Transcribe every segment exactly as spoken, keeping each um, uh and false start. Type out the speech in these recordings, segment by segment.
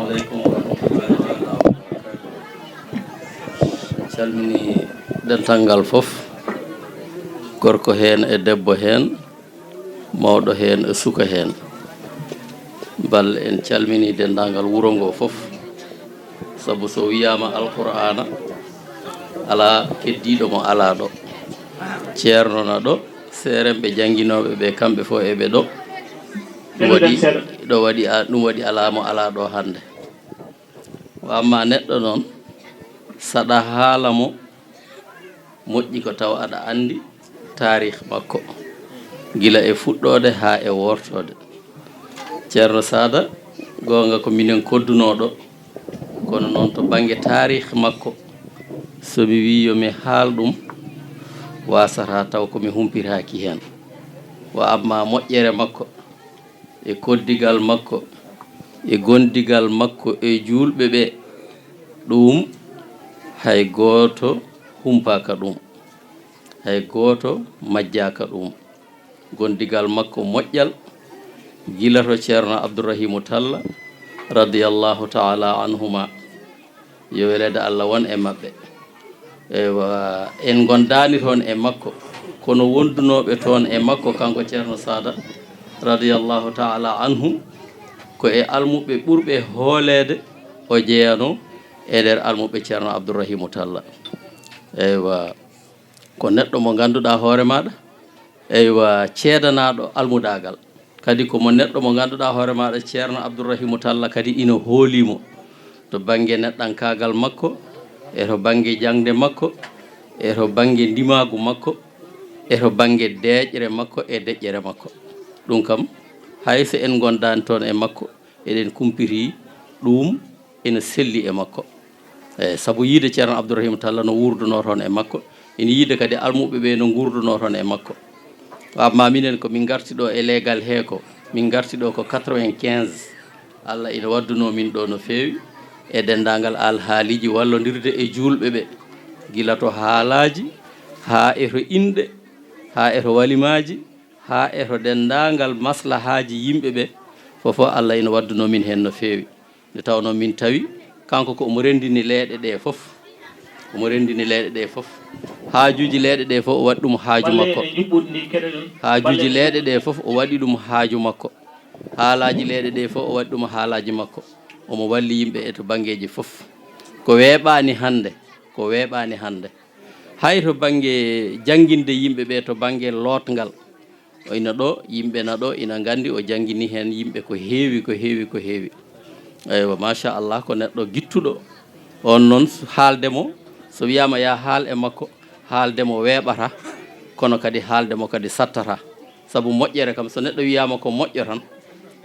Aleykum wa rahmatullahi taala wa barakatuh. En calmini dental ngal fof, gorko heen e debbo heen, mawɗo heen e suka heen. Bal en calmini denndaangal wuro ngo fof, sabu so wiyaama Alqur'aana, alaa keddiiɗo mo alaa ɗo. Ceerno na ɗo, seerenɓe jannginooɓe ɓe, kamɓe fof eɓe ɗo. Ɗum waɗi, ɗo waɗi a-, ɗum waɗi alaa mo alaa ɗo hannde. Wa amma neɗɗo noon, saɗa haala mo, moƴƴi ko taw aɗa anndi taarih makko, gila e fuɗɗoode haa e wortoode. Ceerno Saada, goonga ko minen koddunoo ɗo, kono noon to bannge taarih makko, so mi wii yo mi haal ɗum, waasata taw ko mi humpitaaki heen. Wa amma moƴƴere makko, e koddigal makko, e gondigal makko e juulɓe ɓe, ɗum hay gooto humpaaka ɗum, hay gooto majjaaka ɗum. Gondigal makko moƴƴal, gila to Ceerno Abdourahimu Talla, radiyallahu taala anhuma. Yo weleede Allah won e maɓɓe. Eywa, en ngondaani toon e makko, kono wondunooɓe toon e makko, kanko Ceerno Saada, radiyallahu taala anhu, ko e almuɓɓe ɓurɓe hooleede o jeyanoo e nder almuɓɓe Ceerno Abdourahimu Talla. Eywa, ko neɗɗo mo ngannduɗaa hoore maaɗa, eywa, ceedanaaɗo almudaagal. Kadi ko mo neɗɗo mo ngannduɗaa hoore maaɗa, Ceerno Abdourahimu Talla kadi ina hoolii mo to bannge neɗɗankaagal makko, e to bannge jaŋde makko, e to bannge ndimaagu makko, e to bannge deeƴre makko e deƴƴere makko. Ɗum kam, hay so en ngondaani toon e makko, eɗen kumpitii ɗum ina selli e makko. E, sabu yiide Ceerno Abdourahim Talla no wuurdunoo toon e makko, ina yiide kadi almuɓɓe ɓe no nguurdunoo toon e makko. Amma minen ko min ngarti ɗo e leegal he ko, min ngarti ɗo ko quatre-vingt-quinze. Allah ina waddunoo min ɗo no feewi e denndaangal alhaaliiji wallondirde e juulɓe ɓe, gila to haalaaji, haa e to inɗe, haa e to walimaaji, haa e to denndaangal maslahaaji yimɓe ɓe, fof fof Allah ina waddunoo min heen no feewi. Nde tawnoo min tawi kanko ko omo renndini leeɗe ɗe fof. Omo renndini leeɗe ɗe fof. Haajuuji leeɗe ɗe fof o waɗi ɗum haaju makko. Haajuuji leeɗe ɗe fof o waɗi ɗum haaju makko. Haalaaji leeɗe ɗe fof o waɗi ɗum haalaaji makko. Omo walli yimɓe e to banngeeji fof. Ko weeɓaani hannde, ko weeɓaani hannde. Hay to bannge jannginde yimɓe ɓe, to bannge lootngal, o ina ɗo, yimɓe na ɗo, ina nganndi o janngini heen yimɓe ko heewi, ko heewi, ko heewi. Eywa, machallah, ko neɗɗo gittuɗo. On noon, haalde mo, so wiyaama ya haal e makko, haalde mo weeɓata, kono kadi haalde mo kadi sattata. Sabu moƴƴere kam, so neɗɗo wiyaama ko moƴƴo tan,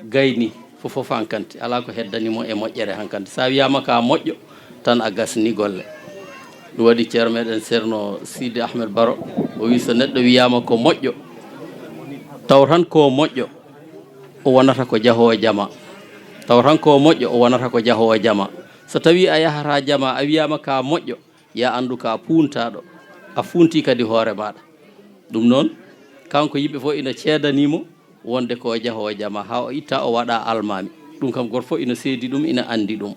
gayni fof fof hankanti, alaa ko heddani mo e moƴƴere hankanti. So a wiyaama ka moƴƴo, tan a gasni golle. Ɗum waɗi ceerno meɗen Ceerno Sidi Ahmed Baro, o wi so neɗɗo wiyaama ko moƴƴo, taw tan ko moƴƴo, o wonata ko jahoowo jama. Taw tan ko moƴƴo, o wonata ko jahoowo jama. So tawi a yahata jama, a wiyaama ka moƴƴo, ya anndu ka puuntaaɗo, a fuunti kadi hoore maaɗa. Ɗum noon, kanko yimɓe fof ina ceedanii mo wonde ko o jahoowo jama, haa o itta o waɗa almaami. Ɗum kam, gooto fof ina seedi ɗum, ina anndi ɗum.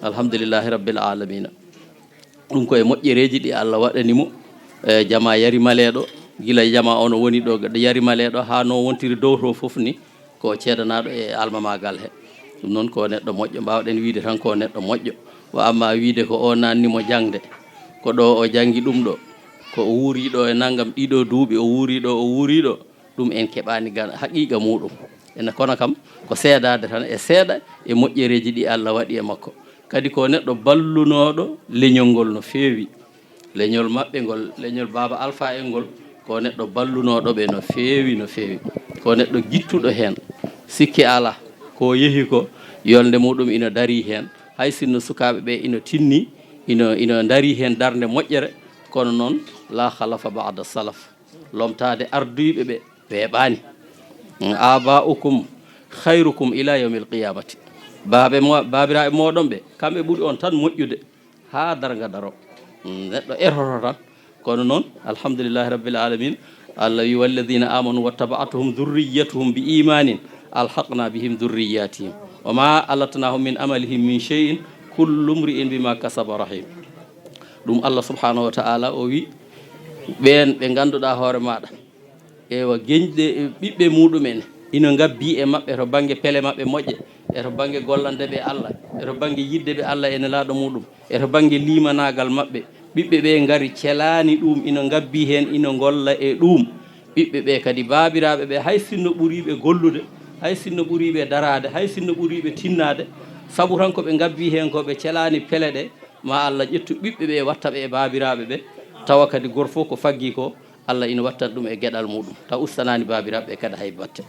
Alhamdulillahi rabbil alamina. Ɗum ko e moƴƴereeji ɗi Allah waɗani mo. E, jama Yari Maleeɗo, gila jama ono woni ɗo Yari Maleeɗo, haa no wontiri dow to fof ni, ko ceedanaaɗo e almamaagal he. Ɗum noon ko neɗɗo moƴƴo, mbaawɗen wiide tan ko neɗɗo moƴƴo. Wa amma wiide ko o naanni mo jaŋde, ko ɗo o janngi ɗum ɗo, ko o wuuri ɗo e nanngam ɗiɗo duuɓi, o wuuri ɗo, o wuuri ɗo, ɗum en keɓaani gan-, haqiiqa muuɗum. Ene kono kam, ko seedaade tan e seeɗa e moƴƴereeji ɗi Allah waɗi e makko. Kadi ko neɗɗo ballunooɗo leñol ngol no feewi. Leñol maɓɓe ngol, leñol Baaba Alfa en ngol, ko neɗɗo ballunooɗo ɓe no feewi, no feewi. Ko neɗɗo gittuɗo heen. Sikke alaa, ko yehi ko, yolnde muɗum ina darii heen. Hay sinno sukaaɓe ɓe ina tinni, ina, ina ndarii heen darnde moƴƴere, kono noon, la khalafa ba'da salaf. Lomtaade arduyɓe ɓe, weeɓaani. Aba'ukum khayrukum ila yawmil qiyamati. Baaɓe mo-, baabiraaɓe mooɗon ɓe, kamɓe ɓuri on tan moƴƴude haa darnga daro. Mm, neɗɗo etoto tan. Kono noon, alhamdulillahi rabbil alamin, Allah wi, "Walladina amanu wattaba'atuhum dhurriyyatuhum bi imanin, alhaqna bihim dhurriyyatihim." وما ألتناهم من عملهم من شيء كل امرئ بما كسب رهين. Ɗum Allah subhanahu wa ta'ala o wi, ɓeen ɓe ngannduɗaa hoore maaɗa, ewa, geñɗe e ɓiɓɓe muɗumen, ina ngabbii e maɓɓe to bannge pele maɓɓe moƴƴe, e to bannge gollande ɓe Allah, e to bannge yiɗde ɓe Allah e nelaaɗo muɗum, e to bannge liimanaagal maɓɓe. Ɓiɓɓe ɓe ngari celaani ɗum, ina ngabbii heen, ina ngolla e ɗum. Ɓiɓɓe ɓe kadi, baabiraaɓe ɓe, hay sinno ɓuriiɓe gollude, hay sinno ɓuriiɓe daraade, hay sinno ɓuriiɓe tinnaade, sabu tan ko ɓe ngabbii heen ko ɓe celaani pele ɗe, ma Allah ƴettu ɓiɓɓe ɓe, watta ɓe e baabiraaɓe ɓe, tawa kadi gooto fof ko faggii ko, Allah ina wattana ɗum e geɗal muɗum, taw ustanaani baabiraaɓe ɓe kadi hay batte.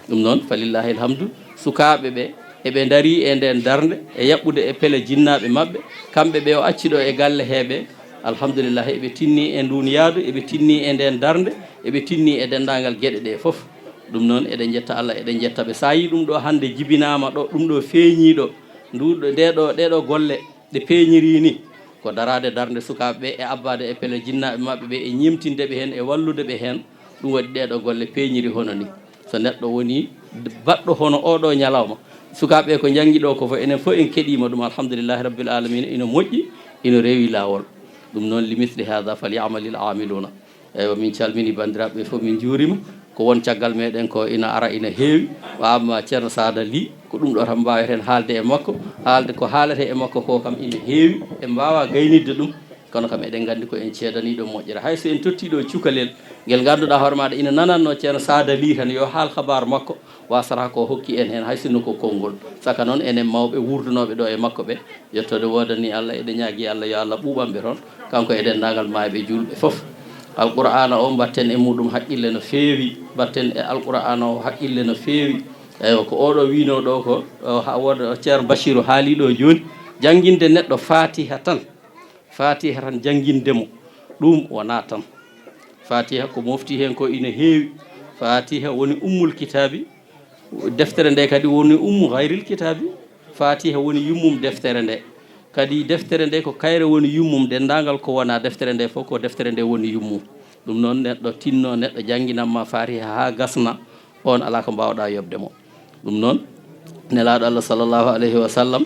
Ɗum noon, falillahi alhamdu, sukaaɓe ɓe, eɓe ndarii e ndeen darnde, e yaɓɓude e pele jinnaaɓe maɓɓe, kamɓe ɓe o acci ɗo e galle hee ɓe, alhamdulillahi, eɓe tinni e nduun yaadu, eɓe tinni e ndeen darnde, eɓe tinni e denndaangal geɗe ɗe fof. Ɗum noon, eɗen njetta Allah, eɗen njetta ɓe. So a yii ɗum ɗo hannde jibinaama ɗo, ɗum ɗo feeñii ɗo, ndu ɗo, nde ɗo, ɗe ɗo golle, ɗe peeñiri ni, ko daraade darnde sukaaɓe ɓe e abbaade e pele jinnaaɓe maɓɓe ɓe e ñeemtinde ɓe heen e wallude ɓe heen. Ɗum waɗi ɗee ɗoo golle peeñiri hono ni. So neɗɗo woni baɗɗo hono oo ɗoo ñalawma, sukaaɓe ɓe ko njanngi ɗoo ko fof, enen fof en keɗiima ɗum, alhamdulillahi rabbil aalamiina, ina moƴƴi, ina rewi laawol. Ɗum noon, li misli haada falyamalil aamiluuna. Eywa, min calmini banndiraaɓe ɓe fof, min njuurima. Ko won caggal meɗen ko ina ara ina heewi. Wa amma Ceerno Saada Li, ko ɗum ɗo tan mbaaweten haalde e makko. Haalde ko haalete e makko ko kam ina heewi, en mbaawa gaynidde ɗum. Kono kam eɗen nganndi ko en ceedaniiɗo moƴƴere. Hay so en tottii ɗo cukalel ngel ngannduɗaa hoore maaɗa ina nanatno Ceerno Saada Li tan, yo haal habaar makko, wasata ko hokki en heen, hay sinno ko konngol. Saka noon, enen mawɓe wuurdanooɓe ɗo e makko ɓe, yettoode woodani Allah, eɗen ñaagi Allah yo Allah ɓuuɓan ɓe toon, kanko e denndaangal maayɓe juulɓe fof. Alqur'aana o, mbatten e muɗum haqqille no feewi, mbatten e Alqur'aana o haqqille no feewi. Eywa, ko oɗo wiino ɗo ko, o ha-, wooda Ceerno Bachiru haali ɗo jooni, jannginde neɗɗo Faatiha tan, Faatiha tan jannginde mo, ɗum wonaa tan. Faatiha ko mofti heen ko ina heewi. Faatiha woni ummul kitaabi, deftere nde kadi woni ummu gayril kitaabi. Faatiha woni yummum deftere nde. Kadi deftere nde ko kayre woni yummum, denndaangal ko wonaa deftere nde fof, ko deftere nde woni yummum. Ɗum noon, neɗɗo tinno, neɗɗo jannginan ma Faatiha haa gasna, on alaa ko mbaawɗaa yoɓde mo. Ɗum noon, Nelaaɗo Allah sallallahu alayhi wa sallam,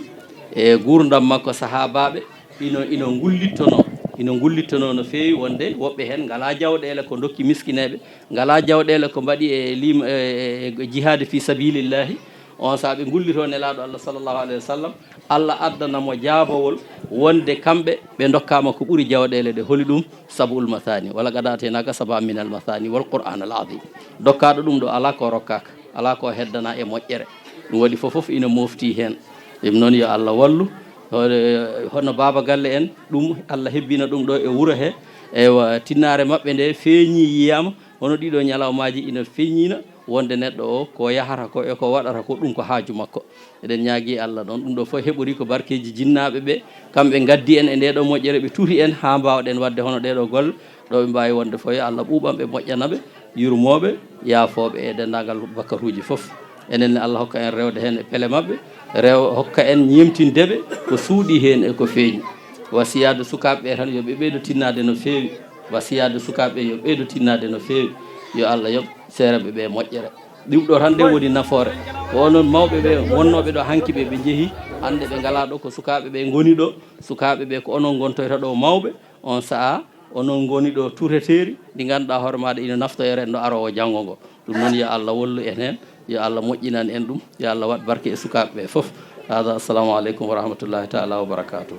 e guurndam makko, sahaabaaɓe ino, ino ngullittonoo, ino ngullittonoo no feewi, wonde woɓɓe heen ngalaa jawɗeele ko ndokki miskineeɓe, ngalaa jawɗeele ko mbaɗi e lim-, e, e, e jihaade fi sabilillahi. On sahaa ɓe ngullitoo Nelaaɗo Allah sallallahu alayhi wa sallam, Allah addana mo jaabawol wonde kamɓe ɓe ndokkaama ko ɓuri jawɗeele ɗe. Holi ɗum? Sab'ul mathani. Wa laqad aataynaaka sab'an minal mathani wal qur'aanal aziim. Dokkaaɗo ɗum ɗo alaa ko rokkaaka, alaa ko heddana e moƴƴere. Ɗum waɗi fof, fof ina mofti heen. Ɗum noon, yo Allah wallu. Ho-, hono baaba galle en, ɗum Allah hebbina ɗum ɗo e wuro he. Eywa, tinnaare maɓɓe nde feeñi, yiyaama. Hono ɗiɗo ñalawmaaji ina feeñiina wonde neɗɗo o ko yahata ko e ko waɗata ko, ɗum ko haaju makko. Eɗen ñaagi Allah ɗon, ɗum ɗo fof heɓori ko barkeeji jinnaaɓe ɓe, kamɓe ngaddi en e nde ɗo moƴƴere, ɓe tuti en haa mbaawɗen waɗde hono ɗee ɗo golle. Ɗo ɓe mbaawi wonde fof, yo Allah ɓuuɓan ɓe, moƴƴana ɓe, yurmoo ɓe, yaafoo ɓe e denndaangal bakkatuuji fof. Enen ne, Allah hokka en rewde heen e pele maɓɓe, rew-, hokka en ñeemtinde ɓe ko suuɗii heen e ko feeñi. Wasiyaade sukaaɓe ɓe tan, yo ɓe ɓeydo tinnaade no feewi. Wasiyaade sukaaɓe ɓe, yo ɓeydo tinnaade no feewi. Yo Allah yoɓ seereɓe ɓe moƴƴere. Ɗum ɗo tan nde woni nafoore. Ko onon mawɓe ɓe wonnooɓe ɗo hanki ɓe, ɓe njehi, hannde ɓe ngalaa ɗo, ko sukaaɓe ɓe ngoni ɗo. Sukaaɓe ɓe ko onon ngontoyta ɗo mawɓe, on sahaa onon ngoni ɗo tureteeri ndi ngannduɗaa hoore maaɗa ina naftoyere no aroowo janngo ngo. Ɗum noon, yo Allah wallu en heen, yo Allah moƴƴinan en ɗum, yo Allah waɗ barke e sukaaɓe ɓe fof. Hada, assalamu aleykum wa rahmatullahi taala wa barakatuh.